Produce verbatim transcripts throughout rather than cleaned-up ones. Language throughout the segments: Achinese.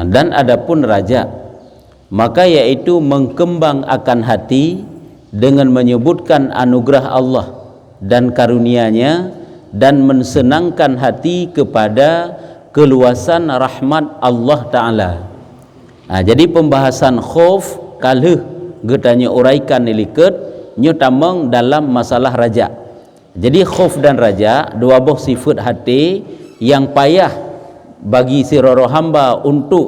Dan adapun raja, maka yaitu mengkembang akan hati dengan menyebutkan anugerah Allah dan karunia-Nya dan mensenangkan hati kepada keluasan rahmat Allah Ta'ala. Ha, jadi pembahasan khauf ka lheueh geutanyoe uraikan di likot, nyoe tamong dalam masalah raja. Jadi khauf dan raja dua boh sifat hati yang payah bagi sidroe hamba untuk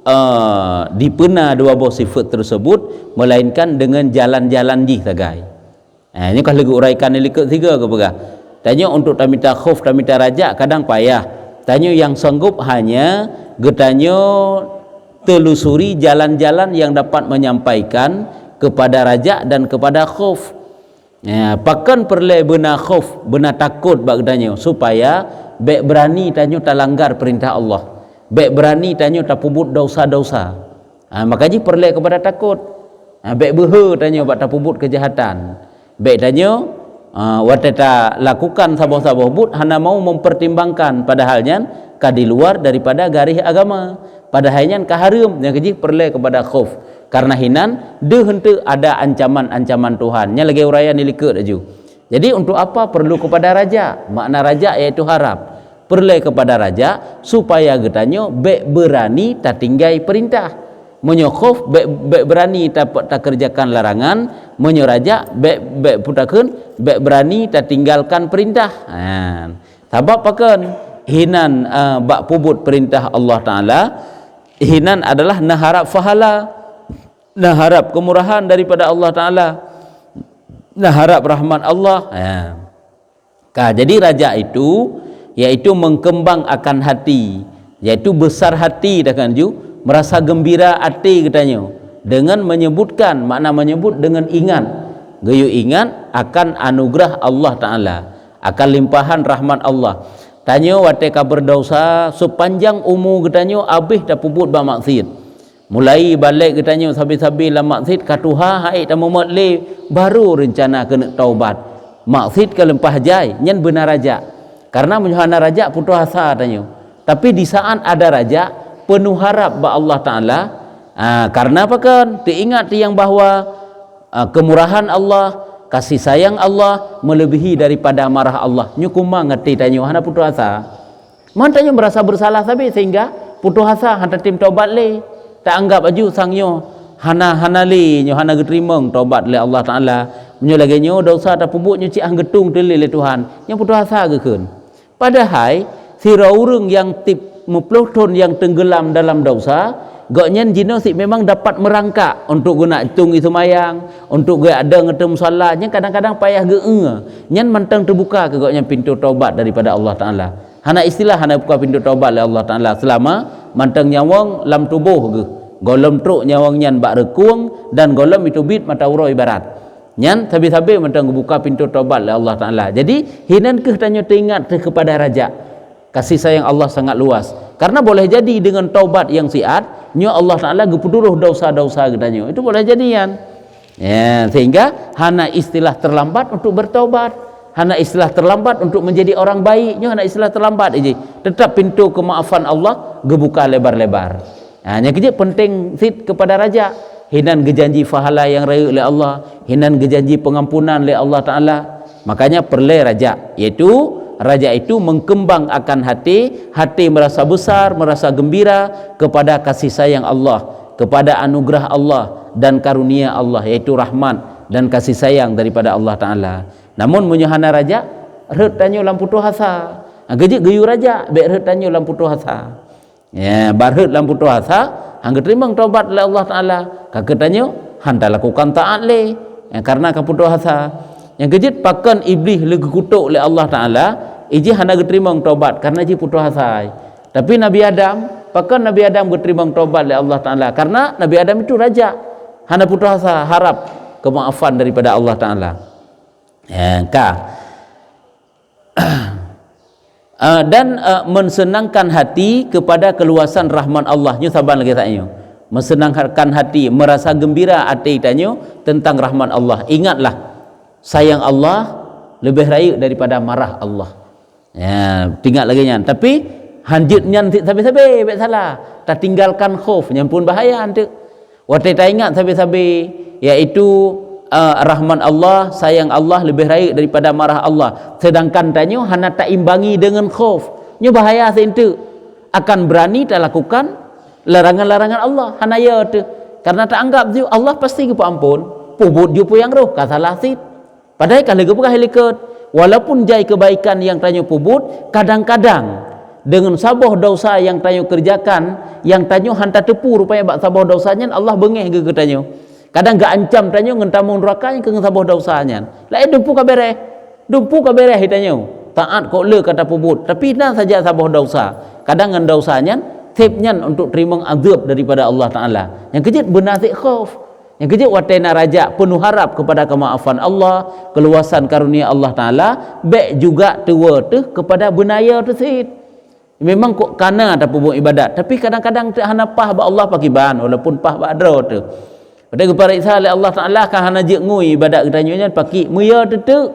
uh, dipeuna dua boh sifat tersebut, melainkan dengan jalan-jalan jih sagai. Eh, nyoe ka lheueh uraikan di likot sigoe geupeugah. Tanyoe untuk tamita khauf, tamita raja kadang payah. Tanyoe yang sanggup hanya geutanyoe telusuri jalan-jalan yang dapat menyampaikan kepada raja dan kepada khauf. Ya, pakon peureulée beuna khauf, beuna takot bak geutanyoe, supaya bék beurani tanyoe talanggar peurintah Allah, bék beurani tanyoe tapeubuet desya-desya. Ha, maka jih peureulée keupada takot. Ha, bék beuhe tanyoe bak tapeubuet keujahatan. Bék tanyoe, ha, watée talakukan saboh-saboh buet hana mau mempertimbangkan, padahal nyan ka di luar daripada garéh agama. Padahai nyan ka hareuem, nyang keujih peureulée keupada khauf. Karena hinan deuh eunteuk ada ancaman-ancaman Tuhan. Nyan lagée uraian di likot laju. Jadi untuk apa perlu kepada raja? Makna raja yaitu harap. Peureulée kepada raja supaya geutanyoe bék beurani tatinggai peurintah. Meunyoe khauf bék, bék beurani ta-, takeureujakan larangan, meunyoe raja bék, bék peutakheun bék beurani tatinggalkan peurintah. Ha. Sabab pakon? Hinan, eh, bak peubuet peurintah Allah Taala, hinan adalah neuharab pahala, neuharab keumurahan daripada Allah Taala, neuharab rahmat Allah. Ya. Ka, jadi raja itu, yaitu mengkembang akan hati, yaitu besar hati dah kan ju, merasa gembira até geutanyoe dengan menyebutkan, makna menyebut dengan ingat, geuyue ingat akan anugerah Allah Taala, akan limpahan rahmat Allah. Tanyoe watée ka beudesya, sepanjang umu geutanyoe abéh tapeubuet bak maksiat. Mulai balek geutanyoe sabe-sabe lam maksiat ka tuha, han ék tamumat lé, baru reuncana keuneuk taubat. Maksiat ka leumpah jai, nyan beuna raja. Karena meunyoe hana raja, putôh asa tanyoe. Tapi di saat ada raja, peunuh harab bak Allah Taala. Ah, karena pakon? Teuingat tiang bahwa ah, keumurahan Allah, kasih sayang Allah meuleubèhi daripada marah Allah. Nyoe kumang até tanyoe hana putôh asa. Man tanyoe meurasa beusalah sabe sehingga putôh asa hana tatem taubat lé. Taanggap aju sang nyoe hana, hana lé, nyoe hana geuteurimong taubat lé Allah Taala. Meunyoe lagèe nyoe desya tapeubuet nyoe cit han geutung teulé lé Tuhan, nyoe putôh asa geukheun. Padahai sidroe ureueng nyang tiep meuploh thon nyang teunggeulam dalam desya, gobnyan jinoe cit memang dapat meurangkak untuk geuneuk tueng ie seumayang, untuk geuadong ateueh musala, nyan kadang-kadang payah geu-eu. Nyan mantong teubuka keu gobnyan pintoe taubat daripada Allah Taala. Hana istilah hana buka pintoe taubat lé Allah Taala seulama mantong nyawöng lam tuboh geuh. Gohlom trok nyawöng nyan bak reukung dan gohlom iteubiet mata uroe ibarat. Nyan sabe-sabe mantong geubuka pintoe taubat lé Allah Taala. Jadi, hinan kheueh tanyoe teuingat teuh keupada raja. Kasih sayang Allah sangat luas. Karena boleh jadi dengan taubat nyang siat, nyoe Allah Taala geupeuturoh desya-desya geutanyoe. Itu boleh jadi nyan. Ya, sehingga hana istilah terlambat untuk bertaubat. Hana istilah terlambat untuk menjadi orang baik. Nyoe hana istilah terlambat iji. Tetap pintoe keumaafan Allah geubuka lebar-lebar. Ha, nyang keujeuet penting cit keupada raja. Hinan geujanji pahala nyang rayeuk lé Allah, hinan geujanji pengampunan lé Allah Taala. Makanya peureulèe raja, yaitu raja itu mengkembang akan hati, hati merasa besar, merasa gembira kepada kasih sayang Allah, kepada anugerah Allah dan karunia Allah, yaitu rahmat dan kasih sayang daripada Allah Taala. Namun meunyoe hana raja, rhot tanyoe lam putôh asa. Ha, geujeuet geuyue raja, bèk rhot tanyoe lam putôh asa. Ya, barhot lam putôh asa, han geuteurimong taubat lé Allah Taala. Ka keuh tanyoe han talakukan taat lé, ya, karena ka putôh asa. Nyang keujeuet pakon Iblih lé geukutok lé Allah Taala, iji hana geuteurimong taubat karena jih putôh asa. Tapi Nabi Adam, pakon Nabi Adam geuteurimong taubat lé Allah Taala? Karena Nabi Adam itu raja, hana putôh asa harap keumaafan daripada Allah Taala. Ya, ka. Ah, dan, ah, mensenangkan hati kepada keluasan rahmat Allah. Nyoe saban lagèe saát nyoe. Mensenangkan hati, merasa gembira até tanyoe tentang rahmat Allah. Ingatlah, sayang Allah lebih rayeuk daripada marah Allah. Ya, ingat lagèe nyan. Tapi, Hanjeuet nyan cit sabe-sabe bék salah. Tatinggalkan khauf, nyan pun bahaya anteuk. Watée taingat sabe-sabe, yaitu, eh, rahmat Allah, sayang Allah lebih rayeuk daripada marah Allah. Sedangkan tanyoe hana taimbangi deungon khauf. Nyoe bahaya seuenteuk. Akan berani talakukan larangan-larangan Allah. Hana ya teuh. Karena taanggap ju Allah pasti geupeuampon. Peubuet ju peue nyang roh, ka salah cit. Padahai ka lheueh geupeugah i likot, walaupun jai keubaikan nyang tanyoe peubuet, kadang-kadang deungon saboh desya nyang tanyoe keureujakan, nyang tanyoe hana tateupeue rupanya bak saboh desya nyan Allah beungéh keu geutanyoe. Kadang geuancam tanyoe ngon tamong nuraka nyang keu saboh desya nyan. Laén dumpeue ka béréh. Dumpeue ka béréh tanyoe. Taát kok le ka tapeubuet, tapi na saja saboh desya. Kadang ngon desya nyan, seb nyan untuk teurimong azeueb daripada Allah Taala. Nyang keujeuet beuna seb khauf. Nyang keujeuet watée na rajak peunoh harab keupada keumaafan Allah, keuluwasan karunia Allah Taala, bék juga tuwoe teuh keupada beunaya teuh cit. Memang kok kana tapeubuet ibadat, tapi kadang-kadang teuk hana paih bak Allah pakiban, walaupun paih bak droe teuh. Watée geupareksa lé Allah Taala ka hana jeuet ngui ibadat geutanyoe nyan pakri meuyue teuh teuk.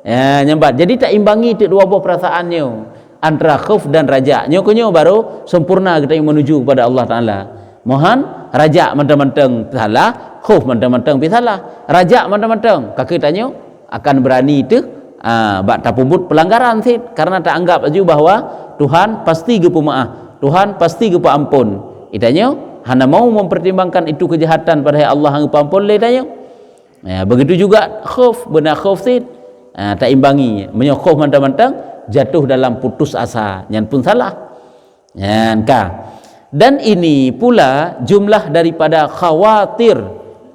Ya, nyan ban. Jadi taimbangi teuk dua boh peurasaan nyoe, antara khauf dan rajak. Nyoe keuh nyoe baru sempurna geutanyoe menuju kepada Allah Taala. Mohan rajak mantong-mantong salah, khauf mantong-mantong pih salah. Rajak mantong-mantong, ka keuh tanyoe akan beurani teuh, ah, bak tapeubuet peulanggaran cit, karena taanggap laju bahwa Tuhan pasti geupeumaáh, Tuhan pasti geupeuampon. Geutanyoe hana mau mempertimbangkan itu kejahatan padahai Allah geupeuampon lé tanyoe. Ya, begitu juga khauf, beuna khauf cit, ah, taimbangi. Meunyoe khauf mantong-mantong, jatuh dalam putus asa, nyan pun salah. Nyan ka. Dan ini pula jumlah daripada khawatir.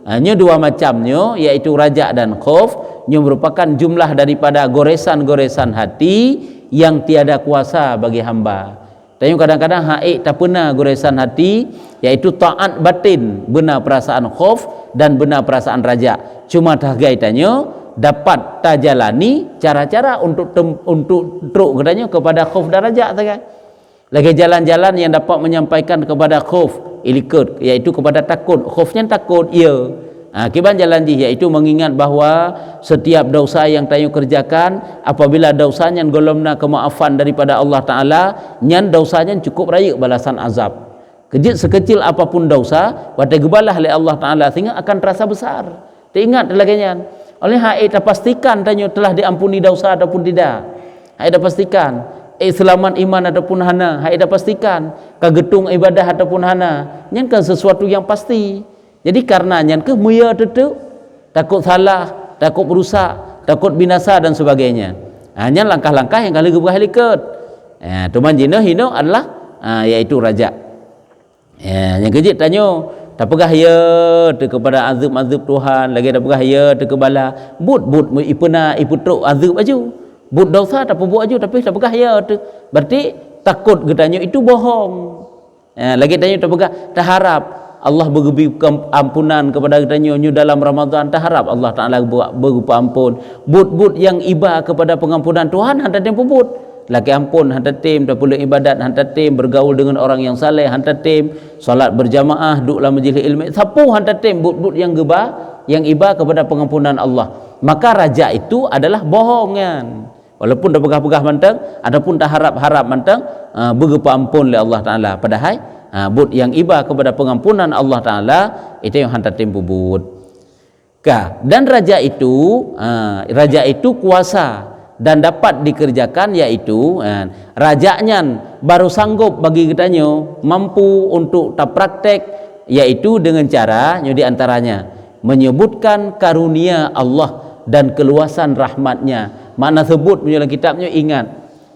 Ha, nyoe dua macam nyoe, yaitu rajak dan khauf, nyoe merupakan jumlah daripada goresan-goresan hati yang tiada kuasa bagi hamba. Tanyoe kadang-kadang han ék tapeuna goresan hati, yaitu taát batin, beuna perasaan khauf dan beuna perasaan rajak. Cuma tagai tanyoe dapat tajalani cara-cara untuk tem-, untuk trok geutanyoe kepada khauf dan rajak sagai. Lagée jalan-jalan yang dapat menyampaikan kepada khauf, i likot, yaitu kepada takot. Khauf nyan takot, ya. Ha, kiban jalan jih, yaitu mengingat bahwa setiap desya yang tanyoe kerjakan, apabila desya nyan gohlom na keumaafan daripada Allah Taala, nyan desya nyan cukup rayeuk balasan azab. Keujeuet sekecil apapun desya, watée geubalah lé Allah Taala, singoh akan terasa besar. Teuingat lagée nyan. Oleh han ék tapastikan tanyoe telah diampuni desya ataupun tidak. Han ék tapastikan. Ék seulamat iman ataupun hana, han ék tapastikan. Ka geutueng ibadah ataupun hana. Nyan kan sesuatu yang pasti. Jadi, karena nyan keuh meuyue teuh teuk, takot salah, takot rusak, takot binasa dan sebagainya. Ha, nyan langkah-langkah nyang ka lheueh geupeugah i likot. Ha, teuma jinoe hinoe adalah, ha, yaitu rajak. Ya, nyang keujeuet tanyoe, tapeugah ya teuh keupada azeueb-azeueb Tuhan, lagée tapeugah ya teuh keu bala. Buet-buet meu-, ipeuna, ipeutrok azeueb aju. Buet desya tapeubuet aju, tapi tapeugah ya teuh. Berarti takot geutanyoe itu bohong. Ya, lagée tanyoe tapeugah, taharab Allah beugeubri keam-, ampunan keupada geutanyoe nyoe dalam Ramadhan, taharab Allah Taala beu-, beugeupeuampon. Buet-buet nyang iba keupada peungampunan Tuhan han tatem peubuet. Lakée ampon han tatem, tapeuleuk ibadat han tatem, bergaul dengan orang yang saleh han tatem, salat berjamaah, duek lam majlis ilmu, sapeue han tatem, buet-buet nyang geuba, nyang iba keupada peungampunan Allah. Maka rajak itu adalah bohong nyan. Walaupun tapeugah-peugah mantong ataupun taharab-harab mantong, ah, beugeupeuampon lé Allah Taala. Padahai, ah, buet nyang iba keupada peungampunan Allah Taala, itu nyang han tatem peubuet. Ka, dan rajak itu, ah, rajak itu kuasa dan dapat dikerjakan, yaitu, ah, rajak nyan baru sanggob bagi geutanyoe mampu untuk tapraktek, yaitu dengan cara, nyoe di antaranya, menyebutkan karunia Allah dan keluasan rahmat-Nya. Makna seubut meunyoe lam kitab nyoe ingat.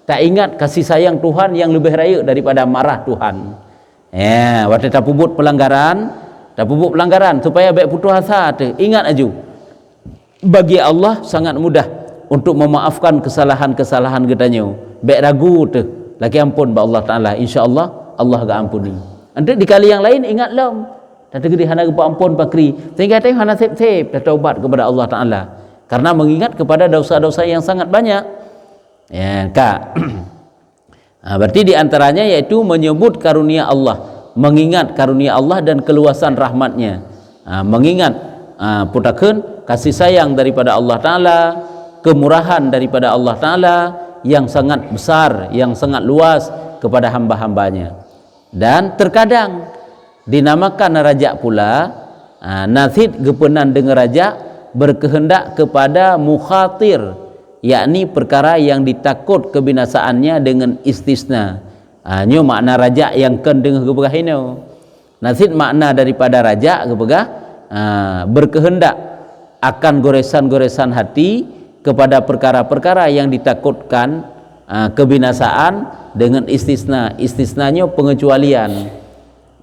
Taingat kasih sayang Tuhan nyang leubeh rayeuk daripada marah Tuhan. Ya, watée tapeubuet peulanggaran, tapeubuet peulanggaran supaya bék putus asa teuh. Ingat aju, bagi Allah sangat mudah untuk memaafkan kesalahan-kesalahan geutanyoe. Bék ragu teuh, lakée ampon bak Allah Taala. Insya Allah, Allah geuampuni. Nanti di kali nyang laén ingat lom. Tateukeudi hana geupeuampon pakri, sehingga tanyoe hana sép-sép tataubat keupada Allah Taala. Karena mengingat kepada dosa-dosa yang sangat banyak. Ya, ka. Ha, berarti di antaranya yaitu menyebut karunia Allah, mengingat karunia Allah dan keluasan rahmat-Nya. Ha, mengingat, ha, peutakheun kasih sayang daripada Allah Taala, kemurahan daripada Allah Taala yang sangat besar, yang sangat luas, kepada hamba-hambanya. Dan terkadang dinamakan rajak pula, ha, na cit geupeunan deungon rajak berkehendak kepada mukhatir, yakni perkara yang ditakut kebinasaannya dengan istisna. Ha, nyoe makna rajak nyang kon deungon geupeugah inoe. Na cit makna daripada rajak geupeugah, ha, berkehendak akan goresan-goresan hati kepada perkara-perkara yang ditakutkan, ha, kebinasaan dengan istisna. Istisna nyoe pengecualian.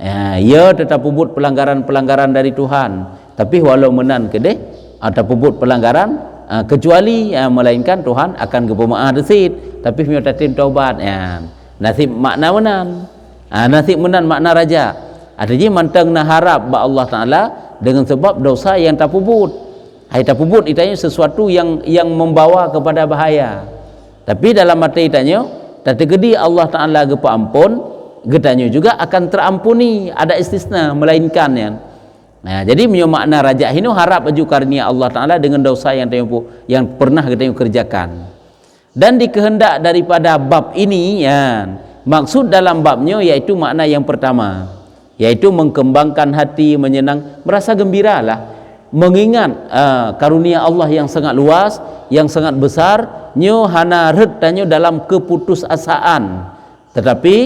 Ya, ya, teutapeubuet pelanggaran-pelanggaran dari Tuhan, tapi walau meunan keudeh, ha, tapeubuet pelanggaran, ha, kecuali, ha, melainkan Tuhan akan geupeumaáh teuh cit, tapi meunyoe tatem taubat, ya. Na cit makna meunan. Ha, na cit meunan makna rajak. Artinya mantong na harap bak Allah Taala dengan sebab dosa yang tapeubuet. Hai tapeubuet itanyoe sesuatu yang, yang membawa kepada bahaya. Tapi dalam até itanyoe, tateukeudi Allah Taala geupeuampon, geutanyoe juga akan terampuni, ada istisna, melainkan nyan. Nah, jadi meunyoe makna rajak hinoe harap laju karunia Allah Taala dengan dosa yang tanyoe pu-, yang pernah geutanyoe kerjakan. Dan dikehendak daripada bab ini, ya, maksud dalam bab nyoe yaitu makna yang pertama, yaitu mengkembangkan hati, menyenang, merasa gembiralah mengingat, ah, karunia Allah yang sangat luas, yang sangat besar, nyoe hana rhot tanyoe dalam keputusasaan. Tetapi,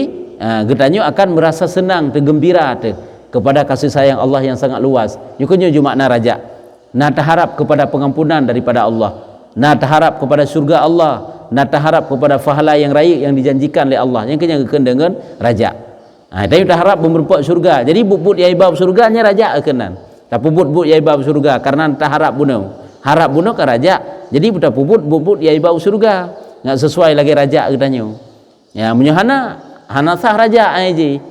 ah, geutanyoe akan merasa senang, teugembira teuh kepada kasih sayang Allah yang sangat luas. Nyoe keuh nyoe ju makna rajak. Na taharap kepada pengampunan daripada Allah. Na taharap kepada syurga Allah. Na taharap kepada pahala yang rayeuk yang dijanjikan lé Allah. Nyang keuh nyang geukheun deungon rajak. Ha, tanyoe taharap beumeurumpok syurga. Jadi buet-buet nyang iba u syurga nyan rajak keunan. Tapeubuet buet nyang iba u syurga karena taharap bunoe. Harap bunoe ka rajak. Jadi tapeubuet buet-buet nyang iba u syurga. Ngat sesuai lagée rajak geutanyoe. Ya, meunyoe hana, hana sah rajak, ai jih.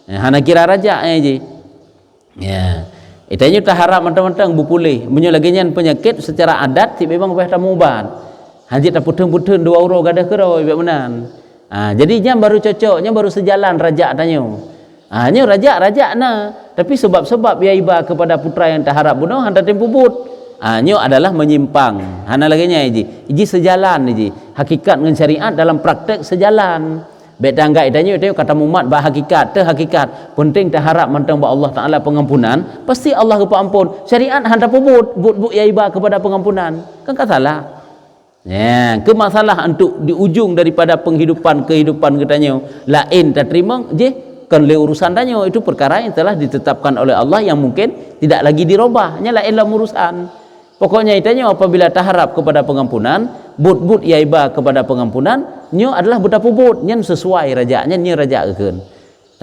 Ya, hana kira rajak, ai jih. Ya. Itanyoe taharap mantong-mantong beupuléh. Meunyoe lagée nyan peunyakét, secara adat cit memang payah tamubat. Hanjeuet tapeutheun-peutheun dua uroe gadôh keudroe, bék meunan. Ha, jadi nyan baru cocok, nyan baru seujalan rajak tanyoe. Ha, nyoe rajak, rajak na, tapi sebab-sebab nyang iba kepada putra nyang taharap bunoe hana tatem peubuet. Ha, nyoe adalah menyimpang. Hana lagée nyan jih. Jih seujalan jih. Hakikat ngon syariat dalam praktek seujalan. Bék taanggap itanyoe, itanyoe ka tamumat bak hakikat, teuh hakikat. Penting taharap mantong bak Allah Taala pengampunan, pasti Allah geupeuampon. Syariat hana tapeubuet buet-buet nyang iba kepada pengampunan. Kan ka salah. Ya, keu masalah untuk di ujung daripada penghidupan, kehidupan geutanyoe, laén tateurimong, jih kon lé urusan tanyoe. Itu perkara yang telah ditetapkan oleh Allah yang mungkin tidak lagi dirubah. Nyan laén lom urusan. Pokoknya itanyoe apabila taharap kepada pengampunan, buet-buet nyang iba kepada pengampunan, nyoe adalah beutapeubuet, nyan sesuai rajak, nyan, nyan rajak geukheun.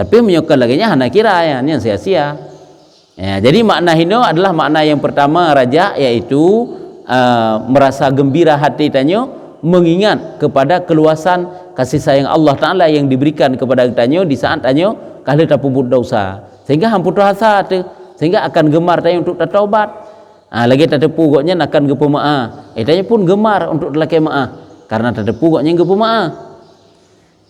Tapi meunyoe kon lagée nyan hana kira, ya, nyan sia-sia. Ya, jadi makna hinoe adalah makna yang pertama rajak, yaitu, eh, merasa gembira hati tanyoe mengingat kepada keluasan kasih sayang Allah Taala yang diberikan kepada tanyoe di saat tanyoe ka lheueh tapeubuet dosa. Sehingga han putôh asa teuh, sehingga akan geumar tanyoe untuk tataubat. Ha, lagée tateupeue Gobnyan akan geupeumaáh. Eh, tanyoe pun geumar untuk talakée maáh, karena tateupeue Gobnyan geupeumaáh.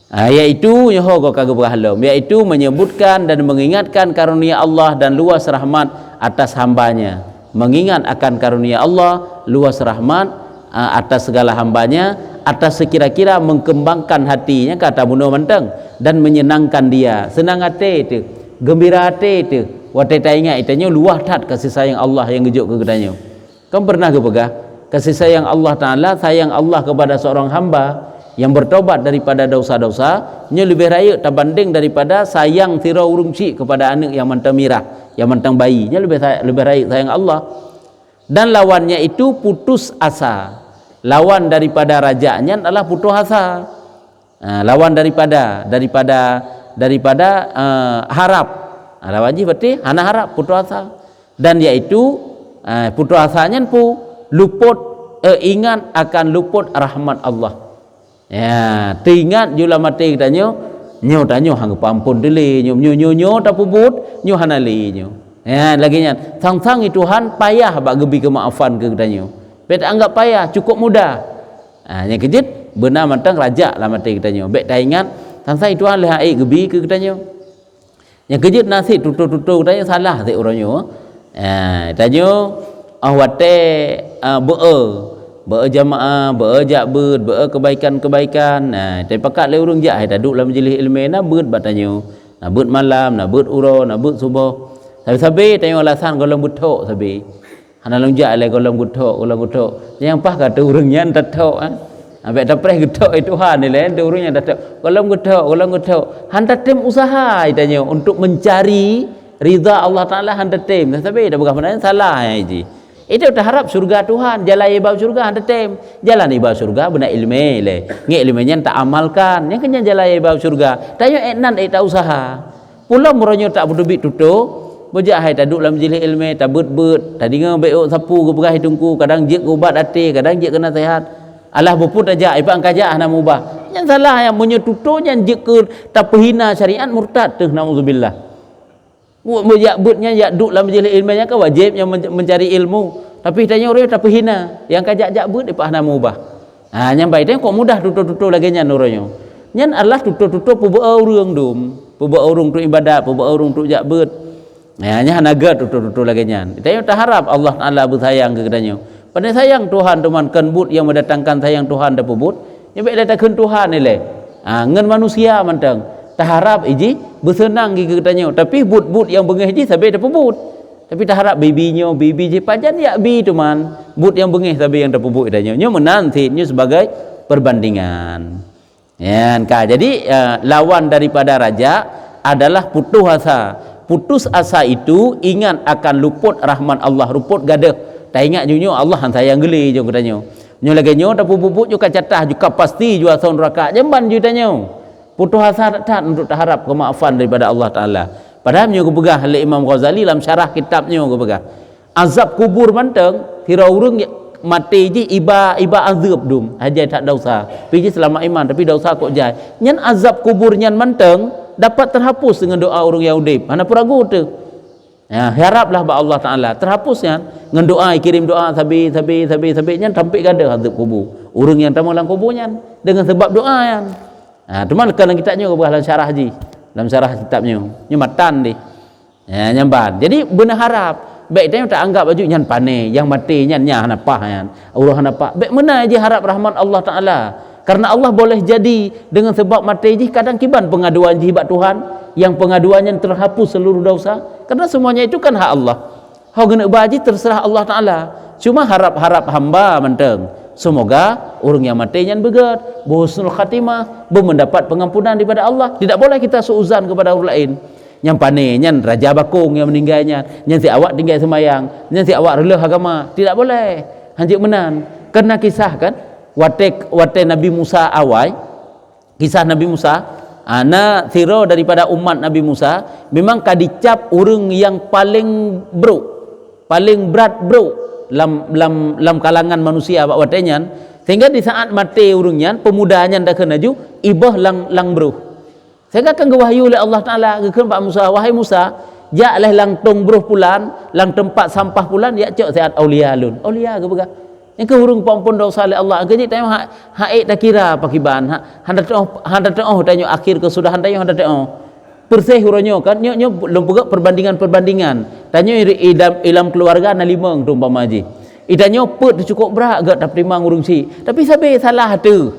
Ha, yaitu, nyoe ho ka geupeugah lom, yaitu menyebutkan dan mengingatkan karunia Allah dan luas rahmat atas hamba-Nya. Mengingat akan karunia Allah, luas rahmat, ha, atas segala hamba-Nya, atas sekira-kira mengkembangkan hati, nyan ka tabunoe mantong, dan menyenangkan dia. Seunang até teuh, geumbira até teuh, watée taingat itanyoe luwah that kasih sayang Allah nyang geujok keu geutanyoe. Kan pernah geupeugah, kasih sayang Allah Taala, sayang Allah kepada seorang hamba yang bertobat daripada dosa-dosa, nyoe leubeh rayeuk tabandeng daripada sayang sidroe ureuëng chik kepada aneuëk nyang mantong mirah, nyang mantong bayi. Nyoe leubeh sa-, leubeh rayeuk sayang Allah. Dan lawannya itu putus asa. Lawan daripada rajak nyan adalah putus asa. Ha, lawan daripada, daripada, daripada, eh, harap. Ha, lawan jih berarti hana harap, putus asa. Dan yaitu, eh, putus asa nyan pu luput, eh, ingat akan luput rahmat Allah. Ya, teuingat ju lam até geutanyoe, nyoe tanyoe han geupeuampon teuh lé, nyoe, nyoe, nyoe, nyoe tapeubuet, nyoe hana lé nyoe. Ya, lagée nyan. Sang-sang i Tuhan payah bak geubi keumaafan keu geutanyoe. Bék taanggap payah, cukup mudah. Ha, nyang keujeuet, beuna mantong rajak lam até geutanyoe. Bék taingat, sang-sang i Tuhan lheueh han ék geubi keu geutanyoe. Nyang keujeuet na cit tutoe-tutoe geutanyoe salah cit uroe nyoe. Eh, tanyoe, oh, watée, eh, beu-e, Beu jamaah, beu jak beuet, beu kebaikan-kebaikan. Nah, tapi pakat lé ureuëng jak hai taduek lam majlis ilmu, na beuet bak tanyoe. Na beuet malam, na beuet uroe, na beuet suboh. Sabe-sabe tanyoe alasan gohlom geuthok sabe. Hana lôn jak lé gohlom geuthok, gohlom geuthok. Nyang paih ka teu ureuëng nyan tathok, eh. Abek tapreh geuthok, eh, Tuhan ni lé, teu ureuëng nyan tathok. Gohlom geuthok, gohlom geuthok. Han tatem usaha tanyoe untuk mencari ridha Allah Taala, han tatem. Sabe tapeugah meunan salah, eh, ji. Itu taharap syurga Tuhan, jalan ibawa syurga han tatem. Jalan ibawa syurga beuna ilmu lé. Ngieng ilmu nyan taamalkan. Nyang keunyan jalan ibawa syurga. Tanyoe ék nan ék ta usaha. Pulo meunyoe tak beuteubiet tutoe, beujak hai taduek lam majlis ilmu, tabeuet-beuet, tadeungoe bék ôk sapu geupeugah teungku, kadang jeuet keu ubat até, kadang jeuet keu naseuhat. Alah bukon tajak, ipak ka jak hana meubah. Nyan salah nyan, meunyoe tutoe nyan jeuet keu tapeuhina syariat, murtad teuh, naudzubillah. Buet meujak beuet nyan, jak duek lam majlis ilmu nyan kan wajéb nyan men-, mencari ilmu. Tapi tanyoe ureuëng tapeuhina, nyang ka jak-jak beuet ipak hana meubah. Ha, nyan bai teuh kok mudah tutoe-tutoe lagée nyan uroe nyoe. Nyan adalah tutoe-tutoe peubeuet ureuëng dum, peubeuet ureuëng untuk ibadat, peubeuet ureuëng untuk jak beuet. Ha, nyan hana gét tutoe-tutoe lagée nyan. Tanyoe taharap Allah Taala beusayang keu geutanyoe. Pane sayang Tuhan teuma kon buet nyang mendatangkan sayang Tuhan tapeubuet, nyan bék lé takheun Tuhan ilée. Ha, ngon manusia mantong. Taharap ijih beuseunang keu geutanyoe, tapi buet-buet nyang beungéh jih sabe tapeubuet. Tapi taharap bibi nyoe, bibi jih pajan yak bi teuma. Buet nyang beungéh sabe nyang tapeubuet tanyoe. Nyoe meunan cit, nyoe sebagai perbandingan. Nyan ka. Jadi, eh, lawan daripada raja adalah putus asa. Putus asa itu ingat akan luput rahmat Allah, luput gadôh. Taingat ju nyoe Allah han sayang geule ju geutanyoe. Nyoe lagée nyoe tapeubuet ju ka catah, ju ka pasti ju asoe neuraka, nyan ban ju tanyoe. Putus asa that-that untuk taharap keumaafan daripada Allah Taala. Padahai nyoe geupeugah lé Imam Ghazali lam syarah kitab nyoe geupeugah, azab kubur mantong, sidroe ureuëng maté jih iba, iba azab dum, hajai that desya. Pi jih seulamat iman, tapi desya kok jai. Nyan azab kubur nyan mantong dapat teuhapus deungon doa ureuëng nyang udeb. Hana peue ragu teuh. Ya, haraplah bak Allah Taala, teuhapus nyan. Ngon doa, ikirém doa sabe, sabe, sabe, sabe, nyan sampé gadôh azab kubur. Ureuëng nyang tamong lam kubur nyan deungon sabab doa nyan. Ha, teuma ka lam kitab nyoe geupeugah lam syarah jih, lam syarah kitab nyoe. Nyoe matan deh. Ya, nyan ban. Jadi beuna harap. Bék tanyoe taanggap aju nyan pane, nyang maté nyan, nyan hana paih nyan. Ureuëng hana paih. Bék meunan jih harap rahmat Allah Taala. Karena Allah boleh jadi deungon sabab maté jih kadang kiban pengaduan jih bak Tuhan, nyang pengaduan nyan teuhapus seluruh desya. Karena semuanya itu kan hak Allah. Ho geuneuk ba jih teuseurah Allah Taala. Cuma harap-harap hamba mantong. Seumoga ureuëng nyang maté nyan beugét, beuhusnul khatimah, beumeundapat pengampunan daripada Allah. Tidak boleh kita suuzan kepada ureuëng laén. Nyang pane nyan raja bakong nyang meuninggai nyan, nyan si awak tinggai seumayang, nyan si awak reuloh agama. Tidak boleh. Hanjeuet meunan. Karena kisah kan, watée, watée Nabi Musa awai, kisah Nabi Musa, ha, na sidroe daripada umat Nabi Musa memang ka dicap ureuëng nyang paleng brok, paleng brat brok lam, lam, lam kalangan manusia bak watée nyan, sehingga di saat maté ureuëng nyan, pemuda nyan takheun laju iboh lam, lam broh. Sehingga kan geuwahyu lé Allah Taala, geukheun bak Musa, "Wahai Musa, jak leh lam tong broh pulan, lam teumpat sampah pulan, jak cok siat aulia lôn." Aulia geupeugah. Nyang keu ureuëng peuampon desya lé Allah. Keujih tanyoe hak, hak ék takira pakriban, hak, hana teuoh, hana teuoh tanyoe akhé keusudahan tanyoe hana teuoh. Persis uroe nyoe kan, nyoe, nyoe lôn peugah perbandingan-perbandingan. Tanyoe i, i dalam, i dalam keuluwarga na limong tu umpama jih. I tanyoe peuet teuh cukôp brat gét tapeutimang ureuëng syiek. Tapi sabe salah teuh.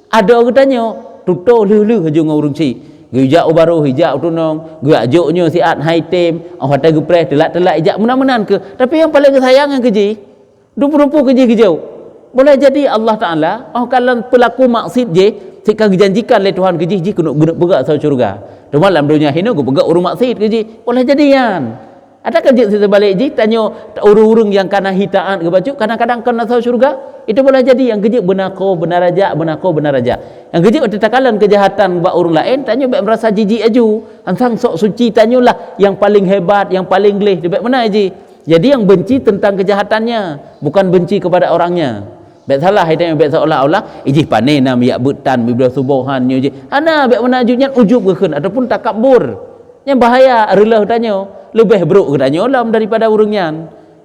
Adoe geutanyoe, tutoe lheueh-lheueh laju ngon ureuëng syiek. Geujak u barôh, ijak u tunong, geujak jok nyoe siat hai tem, oh watée geupreh teulat-teulat ijak meunan-meunan keuh. Tapi nyang paleng geusayang nyang keujih, dumpu-dumpu keujih geujok. Boleh jadi Allah Taala, oh ka lam peulaku maksiet jih, sit ka geujanjikan lé Tuhan keujih jih keuneuk geuneuk peugah asoe syeuruga. Teuma lam donya hinoe geupeugah ureuëng maksiet keujih, boleh jadi nyan. Atawa kan jeuet siteubalik jih, tanyoe ureuëng-ureuëng nyang kana hi taát geubacut, kadang-kadang kon asoe syeuruga, itu boleh jadi nyang keujeuet beuna khoh, beuna raja, beuna khoh, beuna raja. Nyang keujeuet watée takalon keujahatan bak ureuëng laén, tanyoe bék meurasa jijik aju. Ansang sok suci tanyoe lah nyang paleng hebat, nyang paleng gleh, bék meunan jih. Jadi nyang benci teuntang keujahatannya, bukan benci kepada orangnya. Bék salah, hai tanyoe bék seolah-olah, ijih pane na miyak beutan, mibloe subohan nyoe jih. Hana, bék meunan aju nyan ujub geukheun ataupun takabur. Nyang bahaya reuloh tanyoe, leubeh brok geutanyoe lom daripada ureuëng nyan.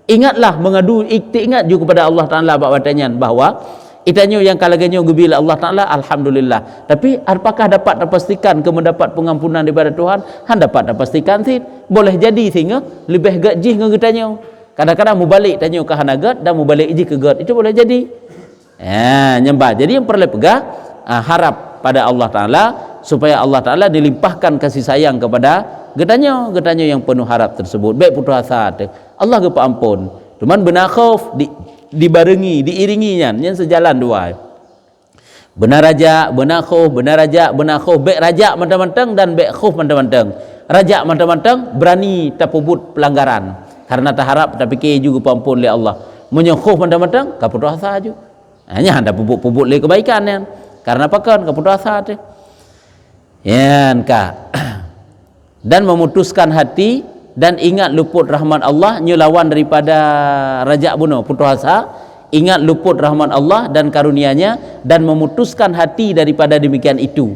Ingatlah mengadu, teuingat ju kepada Allah Taala bak watée nyan bahwa i tanyoe nyang ka lagée nyoe geubri lé Allah Taala, alhamdulillah. Tapi apakah dapat tapastikan keu mendapat pengampunan daripada Tuhan? Han dapat tapastikan cit. Boleh jadi singoh leubeh gét jih ngon geutanyoe. Kadang-kadang mubalek tanyoe ka hana gét dan mubalek jih keu gét. Itu boleh jadi. Ya, nyembah. Jadi nyang peureulée peugah, ah, harab pada Allah Taala supaya Allah Taala dilimpahkan kasih sayang kepada geutanyoe, geutanyoe nyang peunoh harab tersebut. Bék putoh asa teuh. Allah geupeuampon. Cuman beuna khauf di, dibarengi, diiringi nyan, nyan seujalan dua. Beuna rajak, beuna khauf, beuna rajak, beuna khauf. Bék rajak mantong-mantong dan bék khauf mantong-mantong. Rajak mantong-mantong, berani tapeubuet pelanggaran. Karena taharab, tapike ju geupeuampon lé Allah. Meunyoe khauf mantong-mantong, ka putoh asa ju. Ha, nyan hana peubuet-peubuet lé keubaikan nyan. Karena pakon ka putoh asa teuh. Nyan ka. Dan memutuskan hati dan ingat luput rahmat Allah nyoe lawan daripada rajak bunoe, putoh asa, ingat luput rahmat Allah dan karunia-Nya dan memutuskan hati daripada demikian itu.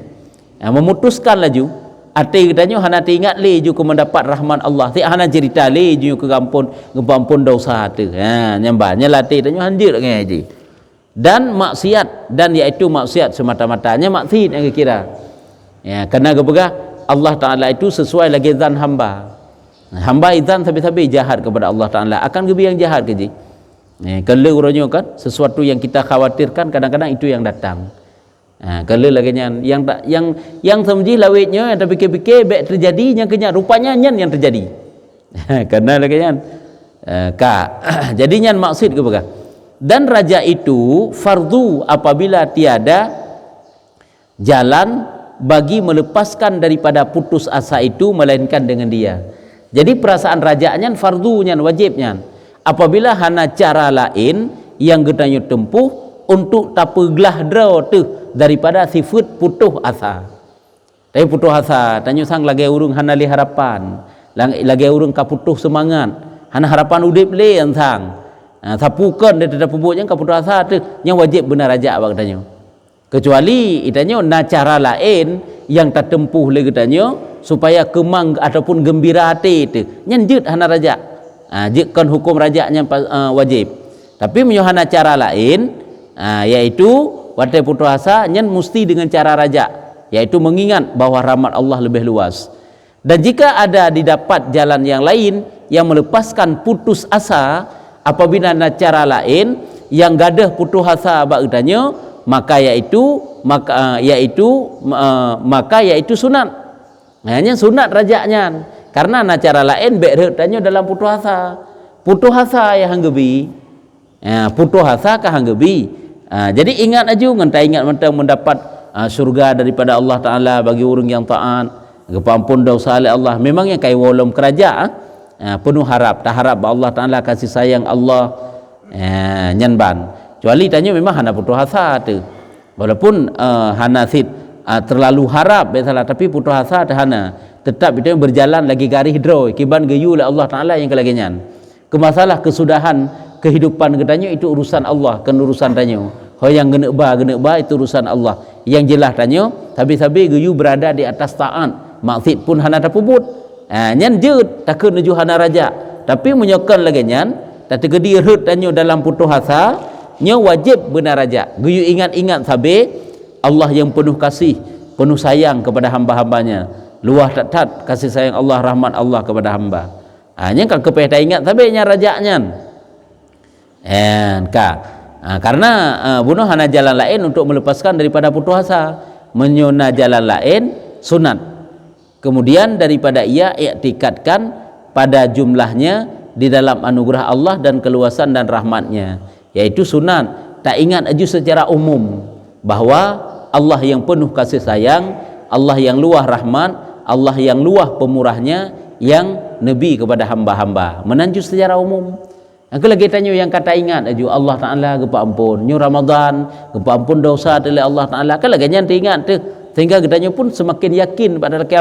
Ha, memutuskan laju, até geutanyoe hana teuingat lé ju keu mendapat rahmat Allah, tieb hana cerita lé ju keu gampon, geupeuampon dosa teuh. Ha, nyan bah, nyan lam até tanyoe hanjeuet ngon jih. Dan maksiat, dan yaitu maksiat semata-mata. Nyan maksiat nyang geukira. Ya, karena geupeugah Allah Taala itu sesuai lagée zan hamba. Hamba izan sabe-sabe jahat kepada Allah Taala, akan geubri nyang jahat keu jih. Ya, kalau uroe nyoe kan, sesuatu yang kita khawatirkan kadang-kadang itu yang datang. Ha, kalau lagée nyan, yang tak, yang, yang sama jih lawét nyoe, yang tapike-pike bék terjadi, nyang keu nyan, rupanya nyan yang terjadi. Karena lagée nyan. Eh, ka. Jadi nyan maksud geupeugah. Dan rajak itu fardu apabila tiada jalan bagi melepaskan daripada putus asa itu melainkan dengan dia. Jadi perasaan rajak nyan fardu nyan, wajéb nyan. Apabila hana cara laén nyang geutanyoe tempuh untuk tapeuglah droe teuh daripada sifeuet putoh asa. Tapi putoh asa, tanyoe sang lagée ureuëng hana lé harapan, lang-, lagée ureuëng ka putoh seumangat, hana harapan udeb lé nyang sang. Ha, sapeue kon teuh tapeubuet nyang ka putoh asa teuh, nyang wajéb beuna rajak bak geutanyoe. Keucuali geutanyoe na cara laén nyang tatempuh lé geutanyoe supaya keumang ataupun geumbira até teuh, nyan jeuet hana rajak. Ha, jeuet kon huköm rajak nyan pa-, eh, wajéb. Tapi meunyoe hana cara laén, ha, yaitu watée putoh asa, nyan musti deungon cara rajak, yaitu mengingat bahwa rahmat Allah leubeh luas. Dan jika ada didapat jalan yang lain yang melepaskan putus asa, apabila na cara laén nyang gadôh putoh asa bak geutanyoe, maka yaitu, maka, yaitu, eh, maka yaitu sunat. Nah, nyan sunat rajak nyan. Karena na cara laén bék rhot tanyoe dalam putoh asa. Putoh asa nyang han geubi. Ha, putoh asa ka han geubi. Ha, jadi ingat laju ngon taingat mantong mendapat, ha, syurga daripada Allah Taala bagi ureuëng nyang taat, geupeuampon dosa lé Allah. Memang nyang ka iwoe lom keurajeuen, ha, peunoh harab, taharab bak Allah Taala kasih sayang Allah. Ha, nyan ban. Kecuali tanyoe memang hana putoh asa teuh. Walaupun, eh, hana cit, eh, terlalu harab, biasalah, tapi putoh asa teuh hana. Tetap itu berjalan lagi garéh droe, kiban geuyue lé Allah Taala nyang keu lagée nyan. Keu masalah kesudahan kehidupan geutanyoe itu urusan Allah, kon urusan tanyoe. Ho nyang geuneuk ba, geuneuk ba itu urusan Allah. Nyang jeulaih tanyoe, sabe-sabe geuyue berada di atas taat, maksiat pun hana tapeubuet. Ha, nyan jeuet takheun laju hana rajak. Tapi meunyoe kon lagée nyan, tateukeudi rhot tanyoe dalam putoh asa, nyoe wajéb beuna rajak. Geuyue ingat-ingat sabe, Allah nyang peunoh kasih, peunoh sayang kepada hamba-hamba-Nya. Luwah that-that kasih sayang Allah, rahmat Allah kepada hamba. Ha, nyan ka keupéh taingat sabe nyan rajak nyan. Nyan ka. Ha, karena, ha, bunoe hana jalan laén untuk melepaskan daripada putoh asa. Meunyoe na jalan laén, sunat. Kemudian daripada ia iktikadkan pada jumlahnya di dalam anugerah Allah dan keluasan dan rahmat-Nya, yaitu sunat. Taingat laju secara umum bahwa Allah nyang peunoh kasih sayang, Allah nyang luwah rahmat, Allah nyang luwah peumurah-Nya nyang neubi kepada hamba-hamba. Meunan ju secara umum. Nyang keu lagée tanyoe nyang ka taingat laju Allah Taala geupeuampon. Nyoe Ramadan, geupeuampon dosa teuh lé Allah Taala. Kan lagée nyan teuingat teuh. Sehingga geutanyoe pun semakin yakin bak lakée